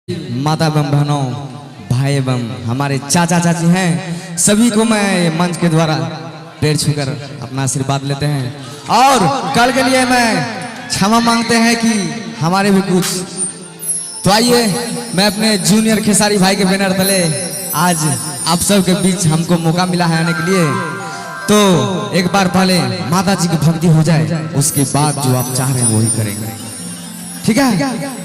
माता एवं बहनों, भाई एवं हमारे चाचा चाची हैं, सभी को मैं मंच के द्वारा पैर छूकर अपना आशीर्वाद लेते हैं। और कल के लिए मैं क्षमा मांगते हैं कि हमारे भी कुछ, तो आइए मैं अपने जूनियर खेसारी भाई के बैनर तले आज आप सबके बीच हमको मौका मिला है आने के लिए। तो एक बार पहले माता जी की भक्ति हो जाए, उसके बाद जो आप चाह रहे हैं वही करेंगे, ठीक है?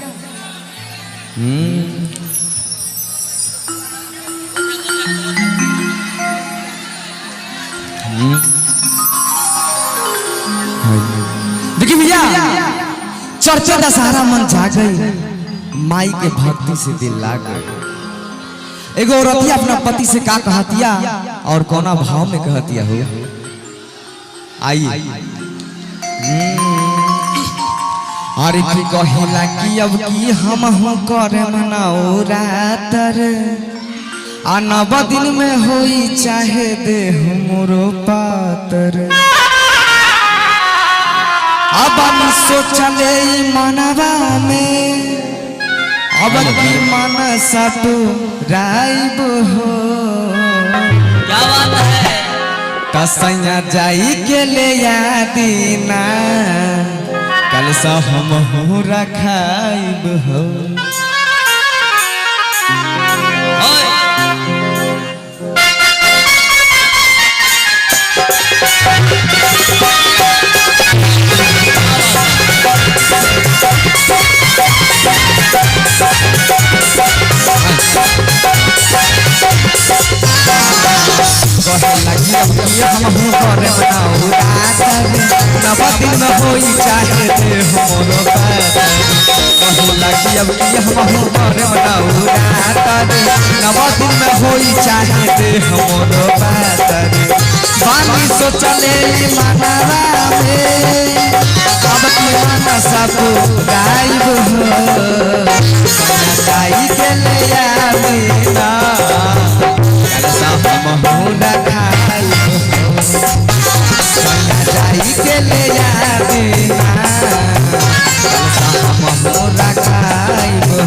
देखिए भैया, चर्चा दशहरा मन जा गई, माई के भक्ति से दिल लाग गई। एगो औरतिया अपना पति से का कहतिया और कोना भाव में कहतिया हो, आइए। अरे की कहिला कि अब की हम हूँ करे मनाओ रातर, आ नव दिन में होई चाहे दे मोरो पातर। अब हम सोचले ई मनवा में, अब की मनसा तू राइब हो। क्या बात है। कसैया जाई के ले यादीना, कल सा हम हो रखाइब हो। ओए कहे लगी अब की हम हो करे मनाऊ रातर, नव दिन में होई चाहे दे मोरो पातर। कहे लगी अब की हम हो करे मनाऊ रातर, नव दिन में होई चाहे दे मोरो पातर। बानी सोचले मनवा में, अब की मनसा तू गायब हो। गाई के ले आवीना, कलसा हम हो रखाइब हो। सैया जाई के ले आवीना, कलसा हम हो रखाइब हो।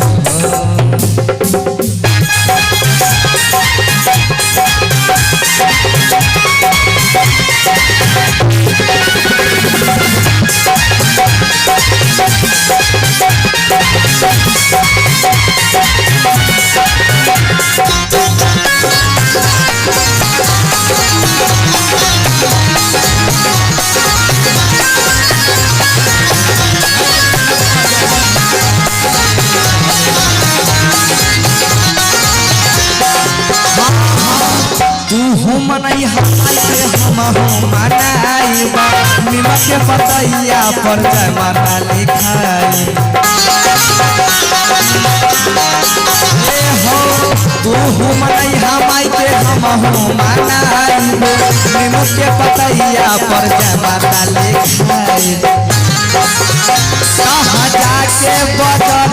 तू हो मनई हमाई के हम हो मनाइबा, निमक के पतैया पर जय माता लिखाई। ए हो तू हो मनई हमाई के हम हो मनाइबा, निमक के पतैया पर जय माता लिखाई। कहाँ जाके बजरिया